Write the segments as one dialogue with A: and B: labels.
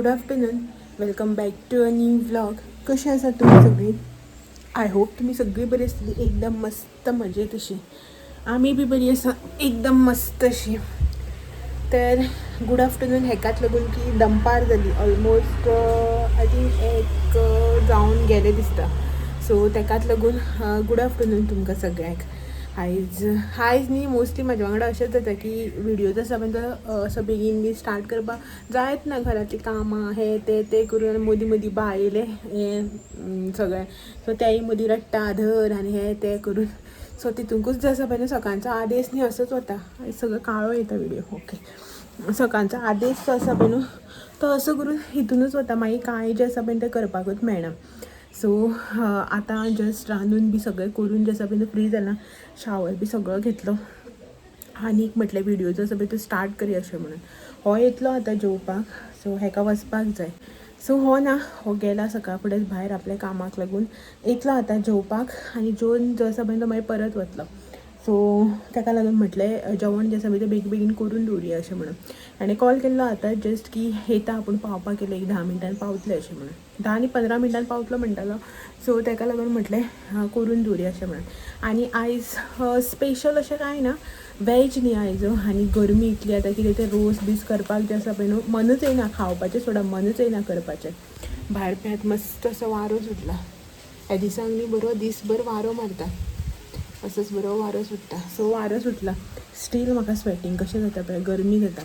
A: Good afternoon, welcome back to a new vlog. कशी आसा तुमी सगळीं? I hope तुमी सगळीं बरी आसतली, एकदम मस्त मजेत अशी. आमी बी बरी आसा, एकदम मस्त अशी. तर गुड आफ्टरनून हेकाच लागून की दनपार जाली, ऑलमोस्ट I think एक जावन गेले दिसता. सो तेकाच लागून गुड आफ्टरनून तुमकां सगळ्यांक. आयज आयज न्ही, मोस्टली म्हाज्या वांगडा अशेंच जाता की व्हिडियोज आसा पण तो असो बेगीन बी स्टार्ट करपाक जायत ना. घरांतलीं कामां हे ते ते करून आनी मदीं मदीं बायलें हें सगळें, सो तेय मदीं रडटा धर आनी हे ते करून, सो तितूंकूच जो आसा पळय सकाळचो आदेस न्ही असोच वता. आयज सगळो काळो येता व्हिडियो. ओके, सकाळचो आदेस जो आसा पळय न्हू तो असो करून हितुनूच वता. मागीर कांय जें आसा पळय तें करपाकूच मेळना. सो आतां जस्ट रांदून बी सगळें करून जें आसा पळय फ्री जाला, शावर बी सगळो घेतलो आनीक म्हटलें व्हिडियो जो आसा पळय तो स्टार्ट करया अशें म्हणून. हो येतलो आतां जेवपाक, सो हेका वचपाक जाय. सो हो ना, हो गेला सकाळ फुडेंच भायर आपल्या कामाक लागून. येतलो आतां जेवपाक आनी जेवन जो आसा पळय तो मागीर परत वतलो. सो ताका लागून म्हटलें जेवण जें आसा पळय तें बेगीन बेगीन करून दवरुया अशें म्हणून. ताणें कॉल केल्लो आतां जस्ट की येता आपूण, पावपाक येयले, एक 10 मिनटान पावतले अशें म्हणून. 10 आनी 15 मिनटान पावतलो म्हणटालो. सो ताका लागून म्हटलें करून दवरुया अशें म्हणून. आनी आयज स्पेशल अशें कांय ना, वेज न्ही आयज. आनी गरमी इतली आतां कितें तें रोस बीस करपाक जें आसा पळय न्हू मनूच येयना खावपाचें, सोडा, मनूच येयना करपाचें. भायर पळयात, मस्त असो वारो सुटला. ह्या दिसांक न्ही बरो दीसभर वारो मारता, असोच बरो वारो सुट्टा. सो वारो सुटला, स्टील म्हाका स्वेटींग कशें जाता पळय, गरमी जाता.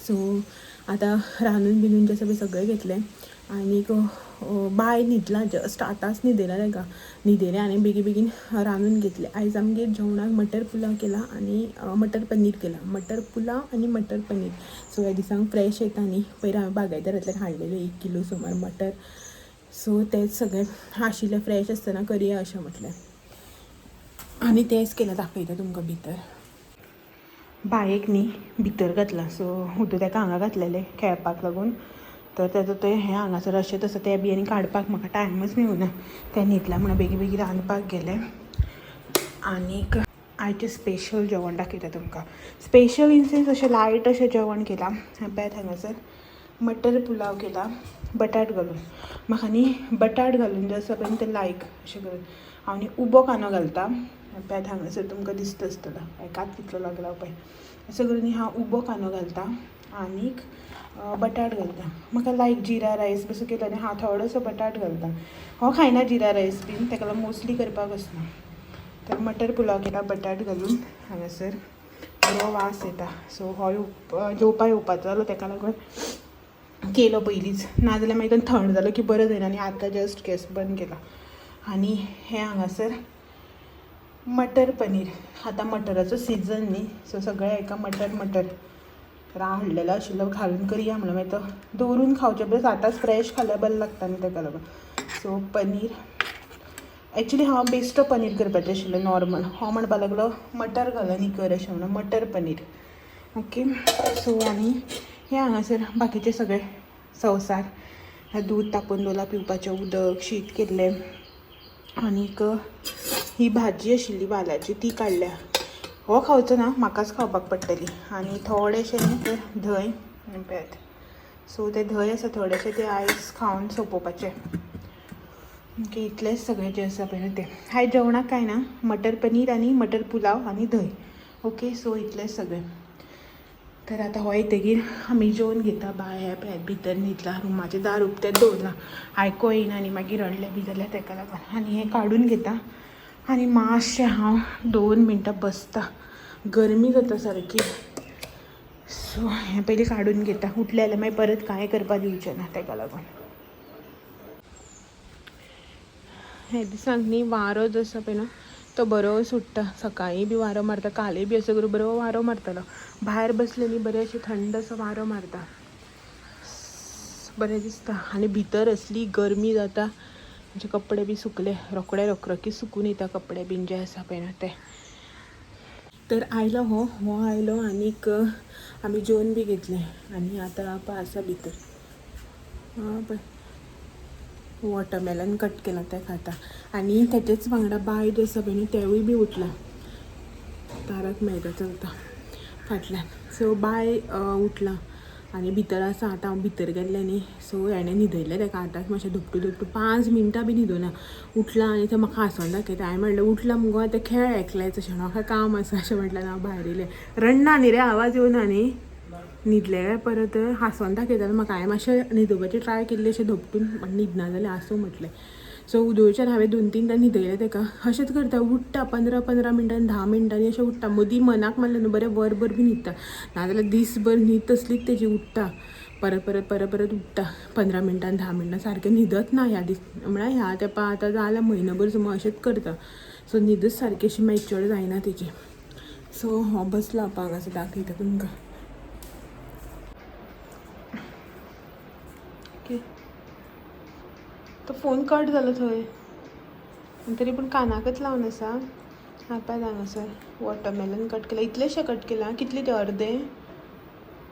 A: सो आतां रांदून बिंदून जें आसा पळय सगळें घेतलें आनीक बाय न्हिदला, जस्ट आतांच न्हिदयला ताका, न्हिदयलें आनी बेगीन बेगीन रांदून घेतलें. आयज आमगेर जेवणाक मटर पुलाव केला आनी मटर पनीर केला. मटर पुलाव आनी मटर पनीर. सो ह्या दिसांक फ्रेश येता न्ही. पयर हांवें बागायदारांतल्यान हाडलेले 1 किलो सुमार मटर. सो तेच सगळें आशिल्लें, फ्रेश आसतना करया अशें म्हटलें आनी तेंच केलां. दाखयता तुमकां भितर. बायेक न्ही भितर घातलां. सो हुदू ताका हांगा घातलेलें खेळपाक लागून, तर तेजो तें हें हांगासर अशें तसो तें बी आनी काडपाक म्हाका टायमच मेळुना. तें न्हिदलां म्हणून बेगीन बेगीन रांदपाक गेलें. आनीक आयचें स्पेशल जेवण दाखयता तुमकां. स्पेशल इन सेन्स अशें लायट अशें जेवण केलां. पळयात, हांगासर मटर पुलाव केला बटाट घालून. म्हाका न्ही बटाट घालून जे आसा पळय तें लायक. अशें करून हांव न्ही उबो कांदो घालता. पळयात, हांगासर तुमकां दिसता आसतलो, एकाच कितलो लागला पळय. असो करून न्ही हांव उबो कांदो घालता आनीक बटाट घालता. म्हाका लायक. जिरा रायस बसो केलो न्ही, हांव थोडोसो बटाट घालता. हो खायना जिरा रायस बीन, ताका लागून मोस्टली करपाक वचना. तर मटर पुलाव केला बटाट घालून. हांगासर बरो वास येता. सो हो जेवपा येवपाचो जालो, ताका लागून केलो पयलींच, नाजाल्यार मागीर तो थंड जालो की बरो जायना. आनी आतां जस्ट गॅस बंद केला. आनी हें हांगासर मटर पनीर. आतां मटराचो सिजन न्ही, सो सगळें एका मटर मटर. तर हांव हाडलेलो आशिल्लो, घालून करया म्हणून. मागीर तो दवरून खावचे परस आतांच फ्रेश खाल्यार बरें लागता न्ही, ताका लागून. सो पनीर एक्चुली हांव बेश्टो पनीर करपाचें आशिल्लें नॉर्मल. हो म्हणपा लागलो मटर घालून न्ही कर अशें म्हणून, मटर पनीर. ओके, सो आनी हें हांगासर बाकीचें सगळें संवसार. दूद तापोवन दवरलां पिवपाचें उदक, शीत केल्लें आनीक ही भाजी आशिल्ली वालाची, ती काडल्या. हो खावचो ना, म्हाकाच खावपाक पडटली. आनी थोडेशें न्ही तें धंय पळयात. सो तें धंय आसा थोडेशें, तें आयज खावन सोंपोवपाचें. ओके, इतलेंच सगळें जें आसा पळय तें. आयज जेवणाक कांय ना, मटर पनीर आनी मटर पुलाव आनी धंय. ओके, सो इतलेंच सगळें. तर आतां हो येतगीर आमी जेवन घेता. बाय ह्या पळयात भितर न्हिदला. रुमाचें दार उक्तेंच दवरलां, आयको येयना आनी मागीर रडलें बी जाल्यार ताका लागून. आनी हें काडून घेता आनी मातशें हांव 2 मिनटां बसता. गरमी जाता सारकी. सो हें पयलीं काडून घेता. उठलें जाल्यार मागीर परत कांय करपाक दिवचें ना, ताका लागून. हे दिसांक न्ही वारो जो आसा पळय न्हू तो बरो सुट्टा. सकाळीं बी वारो मारता, कालय बी असो करून बरो वारो मारतालो. भायर बसले न्ही, बरें अशें थंड असो वारो मारता, बरें दिसता. आनी भितर असली गरमी जाता. म्हणजे कपडे बी सुकले, रोखडे रखरखीत सुकून येता कपडे बीन जे आसा पळय न्हू ते. तर आयलो हो हो आयलो आनीक आमी जेवन बी घेतलें आनी आतां पळय आसा भितर. पळय, वॉटरमेलन कट केलां, तें खाता. आनी तेचेच वांगडा बाय जे आसा पळय न्हू तेवूय बी उठलां. तारक मेहता चलता फाटल्यान. सो बाय उठलां. आनी भितर आसा. आतां हांव भितर गेल्लें न्ही, सो हेणें न्हिदयलें तेका. आतांच मातशें धोपटू धोपटू 5 मिनटां बी न्हिदोना. उठला आनी तें म्हाका हांसोन दाखयता. हांवें म्हणलें उठला मुगो आतां खेळ एकलेच अशें, म्हाका काम आसा अशें म्हटल्यार हांव भायर येयलें. रडना न्ही रे, आवाज येवना न्ही, न्हिदलें काय परत हांसोन दाखयतालें म्हाका. हांवें मातशें न्हिदोवपाचें ट्राय केल्लें अशें धोपटून, पण न्हिदना जालें, आसूं म्हटलें. सो उदोवच्यान हांवें 2-3 न्हिदयलें तेका. अशेंच करता, उठ्ठा 15-15 मिनटांनी 10 मिनटांनी अशें उठ्ठा. मदीं मनाक मारलें न्हू बरें वरभर बी न्हिदता, नाजाल्यार दीसभर न्हीद तसलीच तेजी. उठ्ठा परत परत परत परत उठ्ठा 15 मिनटान 10 मिनटां, सारकें न्हिदत ना ह्या दीस म्हळ्यार ह्या तेंपा आतां जालें म्हयनोभर सुमार अशेंच करता. सो न्हिदच सारकी अशी मॅच्युअर जायना तेजी. सो हो बसला पळय हांगासर, दाखयता तुमकां. ओके, तो फोन कट जालो थंय तरी पूण कानाकच लावन आसा. हा पळय हांगासर वॉटरमेलन कट केला, इतलेशें कट केला. कितले ते अर्दे?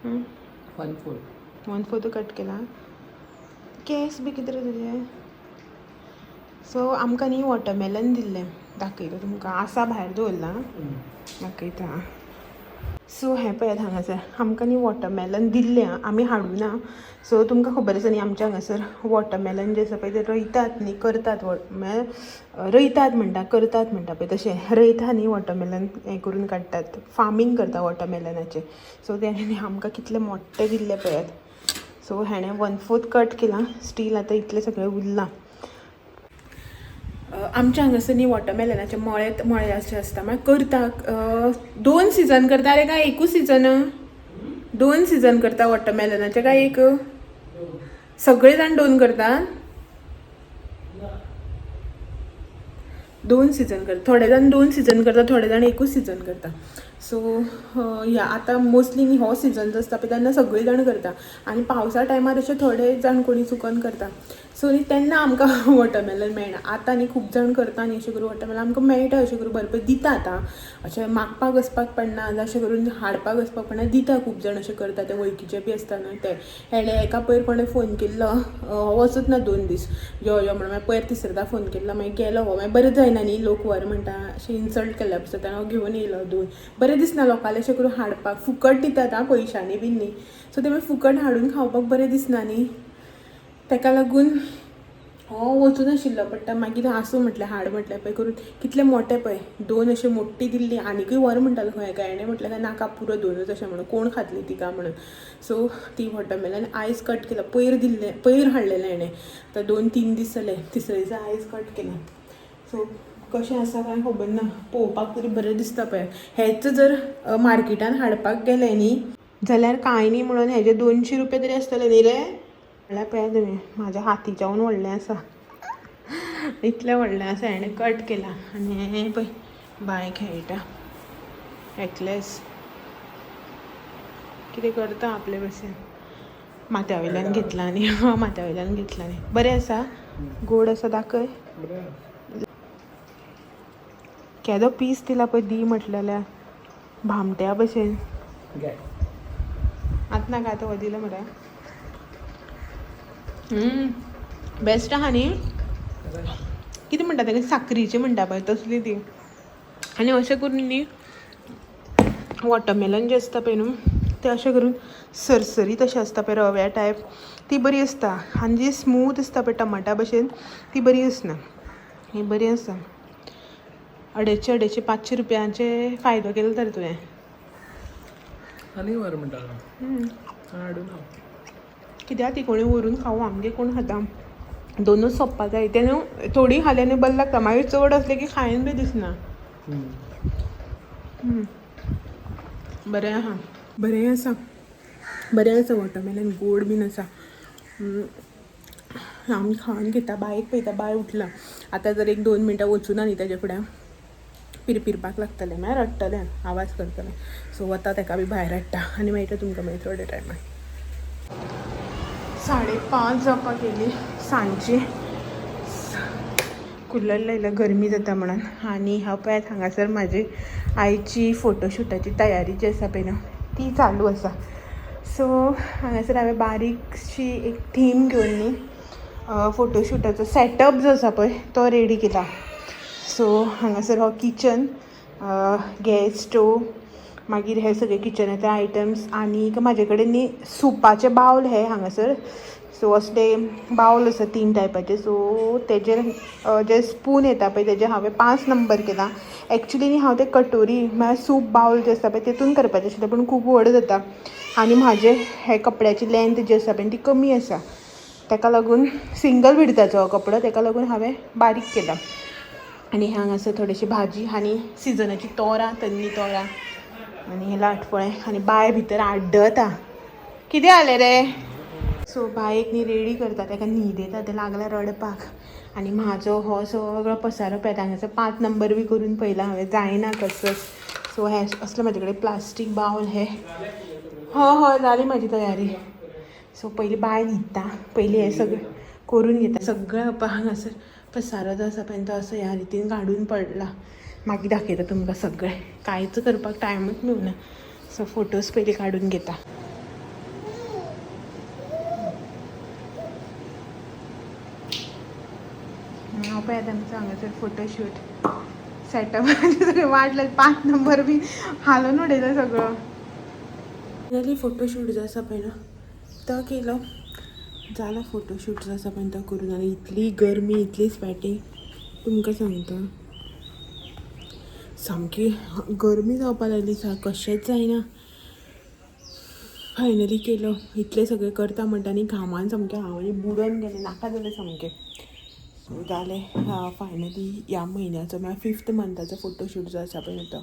B: 1/4.
A: 1/4 कट केला. केस बी कितें रे तुजे? सो आमकां न्ही वॉटरमेलन दिल्लें, दाखयता तुमकां, आसा भायर दवरलां, दाखयता. सो हें पळयात हांगासर आमकां न्ही वॉटरमेलन दिल्लें आमी हाडूना. सो तुमकां खबर आसा न्ही आमच्या हांगासर वॉटरमेलन जें आसा पळय तें रोयतात न्ही, करतात, म्हळ्यार रोयतात म्हणटा, करतात म्हणटा पळय तशें रोयता न्ही वॉटरमेलन, हें करून काडटात, फार्मींग करता वॉटरमेलनाचें. सो तें न्ही आमकां कितलें मोट्टें दिल्लें पळयात. सो हेणें 1/4 कट केलां, स्टील आतां इतलें सगळें उरलां. आमच्या हांगासर न्ही वॉटरमेलनाचे मळे मळे अशे आसता, मागीर करता 2 सिजन करता रे काय एकूच सिजन? 2 सिजन करता वॉटरमेलनाचे काय एक? सगळे जाण 2 करतात, 2 सिजन करता. थोडे जाण 2 सिजन करता, थोडे जाण एकूच सिजन करता. सो ह्या आतां मोस्टली न्ही हो सिजन जो आसता पळय तेन्ना सगळीं जाण करता, आनी पावसा टायमार अशे थोडे जाण कोणी चुकोन करता. सो न्ही तेन्ना आमकां वॉटरमेलन मेळना. आतां न्ही खूब जाण करता न्ही अशें करून वॉटरमेलन आमकां मेळटा, अशें करून भरपूर दिता. आतां अशें मागपाक वचपाक पडना, जावं अशें करून हाडपाक वचपाक पडना, दिता खूब जाण अशें करता. ते वळखीचे बी आसता न्हू ते. हेणें एका पयर कोणें फोन केल्लो, हो वचत ना 2 दीस, यो यो म्हणून. मागीर पयर तिसऱ्या फोन केल्लो, मागीर गेलो हो. मागीर बरें जायना न्ही, लोक व्हर म्हणटा, अशें इन्सल्ट केल्ल्या भशेन. हांव घेवन येयलो 2, बरें दिसना लोकांक अशें करून हाडपाक. फुकट दितात आं, पयशांनी बीन न्ही. सो ते मागीर फुकट हाडून खावपाक बरें दिसना न्ही, तेका लागून हो वचूं नाशिल्लो पडटा. मागीर आसूं म्हटलें, हाड म्हटलें पळय करून कितले मोटे पळय 2 अशे मोटी दिल्ली. आनिकूय व्हर म्हणटालो खंय काय, हेणें म्हटलें काय नाका पुरो 2च अशें म्हणून, कोण खातली तिका म्हणून. सो ती वॉटरमेलन आयज कट केला, पयर दिल्लें, पयर हाडलेलें हेणें, आतां 2-3 दीस जाले, तिसरे दिसा आयज कट केला. सो कशें आसा काय खबर ना, पळोवपाक तरी बरें दिसता पळय. हेच जर मार्केटान हाडपाक गेलें न्ही जाल्यार कांय न्ही म्हणून हेजे 200 रुपया तरी आसतले न्ही रे. म्हणल्यार पळयात तुमी म्हाज्या हातीच्याहून व्हडलें आसा, इतलें व्हडलें आसा. हेणें कट केलां आनी हें पळय बांय खेळटा एकलेंच, कितें करता आपले भशेन. माथ्या वयल्यान घेतला न्ही, माथ्या वयल्यान घेतला न्ही. बरें आसा, गोड आसा, दाखय. केदो पीस दिला पळय, दी म्हटलेल्या भामट्या भशेन. आतां नाका, आतां हो दिलो मरे. बेस्ट आहा न्ही, कितें म्हणटा तेका, साकरीचें म्हणटा पळय तसली ती. आनी अशें करून न्ही वॉटरमेलन जें आसता पळय न्हू तें अशें करून सरसरीत अशें आसता पळय रव्या टायप, ती बरी आसता. आनी जी स्मूथ आसता पळय टमाटा भशेन ती बरी आसना, ही बरी आसा. 250 250 500 रुपयांचे फायदो केलो तर तुवें.
B: आनी व्हर म्हणटा हाडून
A: कित्याक ती कोणी व्हरून खावूं, आमगे कोण खाता, 2च सोंपपा जाय. तें न्हू थोडी खाल्यार न्हू बरें लागता, मागीर चड आसलें की खायन बी दिसना. बरें आहा, बरें आसा, बरें आसा. वॉटरमेलन गोड बीन आसा. आमी खावन घेता, बायक पळयता, बाय उठला. आतां जर 1-2 मिनटां वचूना न्ही तेजे फुड्यान पिरपिरपाक लागतलें, मागीर रडटलें, आवाज करतलें. सो वता तेका बी भायर हाडटा आनी मेळटा तुमकां मागीर थोड्या टायमान. 5:30 जावपाक येयली सांजची. कुलर लायला गरमी जाता म्हणून. आनी हांव पळयात हांगासर म्हाजी आयची फोटोशुटाची तयारी जी आसा पळय न्हू ती चालू आसा. सो हांगासर हांवें बारीकशी एक थीम घेवन न्ही फोटोशुटाचो सेटअप जो आसा पळय तो रेडी केला. सो हांगासर हो किचन, गॅस स्टोव, मागीर हे सगळे किचनाचे आयटम्स आनीक म्हाजे कडेन न्ही सुपाचे बावल हे हांगासर. सो असले बावल आसा 3 टायपाचे. सो तेजेर जे स्पून येता पळय तेजे हांवें 5 नंबर केला. एक्चुली न्ही हांव ते कटोरी म्हळ्यार सूप बावल जे आसता पळय तेतून करपाचें आशिल्लें, पूण खूब व्हड जाता आनी म्हाजे हे कपड्याची लेंथ जी आसा पळय ती कमी आसा, ताका लागून सिंगल विडताचो हो कपडो, ताका लागून हांवें बारीक केला. आनी हांगासर थोडीशी भाजी आनी सिजनाची तोरां, तन्नी तोरां आनी हे लाटफळें. आनी बाय भितर आड्डता, कितें जालें रे? सो बायक न्ही रेडी करता, ताका न्हीद येता, तें लागला रडपाक. आनी म्हाजो हो सगळो पसारो पळयता हांगासर 5 नंबर बी करून पळयला हांवें, जायना कसोच. सो हे असले म्हाजे कडेन प्लास्टीक बावल हे. हय हय जाली म्हाजी तयारी. सो पयलीं बाय न्हिदता, पयलीं हें सगळें करून घेता. सगळें हांगासर पसारो जो आसा पळय तो असो ह्या रितीन काडून पडला. मागीर दाखयता तुमकां सगळें, कांयच करपाक टायमूच मेळना. सो फोटोज पयलीं काडून घेता. हांव पळय आतां आमचो हांगासर फोटोशूट सेटअप सगळें वाडलें, 5 नंबर बी हालोवन उडयलो सगळो. फायनली फोटोशूट जो आसा पळय न्हू तो केलो, जालो फोटोशूट जो आसा पळय तो करून. आनी इतली गरमी, इतली स्वेटिंग, तुमकां सांगता सामकी गरमी जावपाक लागली, कशेंच जायना. फायनली केलो, इतलें सगळें करता म्हणटा आनी घामान सामकें हांव आनी बुडोन गेलें, नाका जालें सामकें. सो जालें फायनली ह्या म्हयन्याचो म्हळ्यार 5th मंथाचो फोटोशूट जो आसा पळय तो.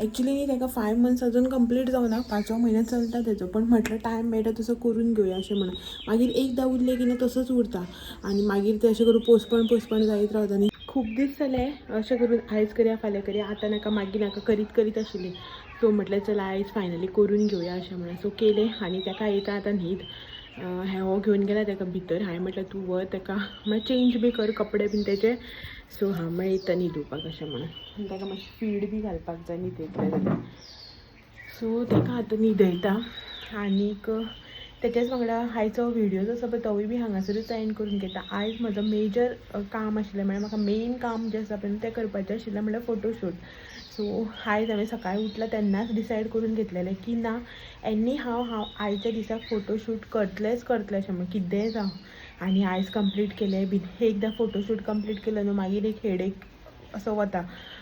A: एक्चुली न्ही ताका 5 मंथ्स अजून कंप्लीट जावना, 5वो म्हयनो चलता तेजो, पण म्हटलें टायम मेळटा तसो करून घेवया अशें म्हणून. मागीर एकदां उरलें की ना तसोच उरता आनी मागीर तें अशें करून पोस्टपोन जायत रावता. आनी खूब दीस जाले अशें करून आयज करया फाल्यां करया, आतां नाका मागीर नाका करीत करीत आशिल्ली. सो म्हटलें चला आयज फायनली करून घेवया अशें म्हणून. सो केलें आनी ताका येता आतां न्हीद. हे हो घेवन गेला ताका भितर, हांवें म्हटलें तूं व्हर ताका, मागीर चेंज बी कर कपडे बीन तेजे. सो हांव मागीर येता न्हिदोवपाक अशें म्हणून. आनी ताका मातशें फीड बी घालपाक जाय न्हिदयतलें जाल्यार. सो ताका आतां न्हिदयता. आनीक तेच्याच वांगडा आयचो व्हिडियो जो आसा पळय तोवूय बी हांगासरूच एंड करून घेता. आयज म्हजो मेजर काम आशिल्लें, म्हळ्यार म्हाका मेन काम जें आसा पळय तें करपाचें आशिल्लें, म्हळ्यार फोटोशूट. सो आयज हांवें सकाळीं उठलां तेन्नाच डिसायड करून घेतलेलें की ना एनी हांव हांव आयच्या दिसाक फोटोशूट करतलेंच करतलें अशें म्हण, कितेंय जावं. आनी आयज कंप्लीट केलें बीन. एकदां फोटोशूट कंप्लीट केलो न्हू मागीर एक हेडेक असो वता.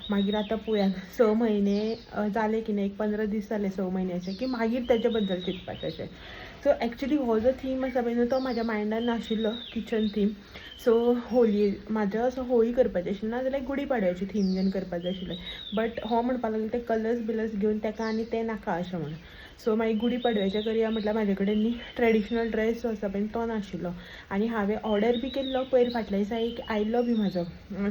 A: मागीर आतां पळयात 6 म्हयने जाले की ना, एक 15 दीस जाले 6 म्हयन्याचे, की मागीर तेजे बद्दल चिंतपाचें अशें. सो एक्चुली हो जो थीम आसा पळय न्हू तो म्हाज्या मायंडान नाशिल्लो, किचन थीम. सो होली म्हाज्या असो होळी करपाची आशिल्ली, ना जाल्यार गुडी पाडव्याची थीम घेवन करपाचें आशिल्लें. बट हो म्हणपाक लागलो ते कलर्स बिलर्स घेवन ताका आनी तें नाका अशें म्हणून. सो मागीर गुडी पाडव्याचें करया म्हटल्यार म्हाजे कडेन न्ही ट्रेडिशनल ड्रेस जो आसा पळय तो नाशिल्लो. आनी हांवें ऑर्डर बी केल्लो पयर फाटल्या दिसा एक आयिल्लो बी म्हाजो.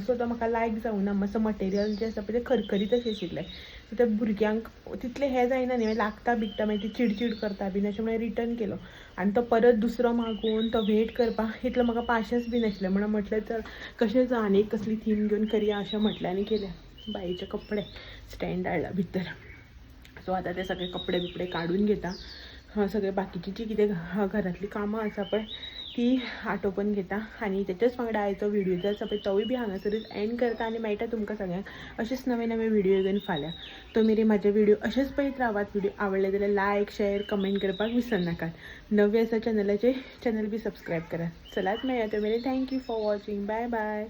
A: सो तो म्हाका लायक जावना, मातसो मटेरियल जें आसा पळय तें खरखरीत अशें आशिल्लें. सो ते भुरग्यांक तितलें हें जायना न्ही, मागीर लागता बिगता, मागीर ती चिडचीड करता बीन अशें म्हणून रिटर्न केलो. आनी तो परत दुसरो मागोवन तो वेट करपाक इतलो म्हाका पाशेंस बी नाशिल्लें. म्हणून म्हटलें चल कशें जावं आनी एक कसली थीम घेवन करया अशें म्हटलें आनी केलें. बाईचे कपडे स्टँड हाडला भितर. सो आतां ते सगळे कपडे बिपडे काडून घेता, सगळे बाकीची जी कितें घरांतली कामां आसा पळय ती आटोपून घेता. आनी तेच्याच वांगडा आयचो व्हिडियो जो आसा पळय तोवूय बी हांगासरूच एंड करता. आनी मेळटा तुमकां सगळ्यांक अशेंच नवे नवे व्हिडियो घेवन फाल्यां. तो मेरेन म्हाजे व्हिडियो अशेंच पळयत रावात. व्हिडियो आवडले जाल्यार लायक शेअर कमेंट करपाक विसरनाकात. नवे आसा चॅनलाचेर चॅनल बी सबस्क्रायब करात. चलात मेळया तो मेरेन. Thank you for watching. Bye bye.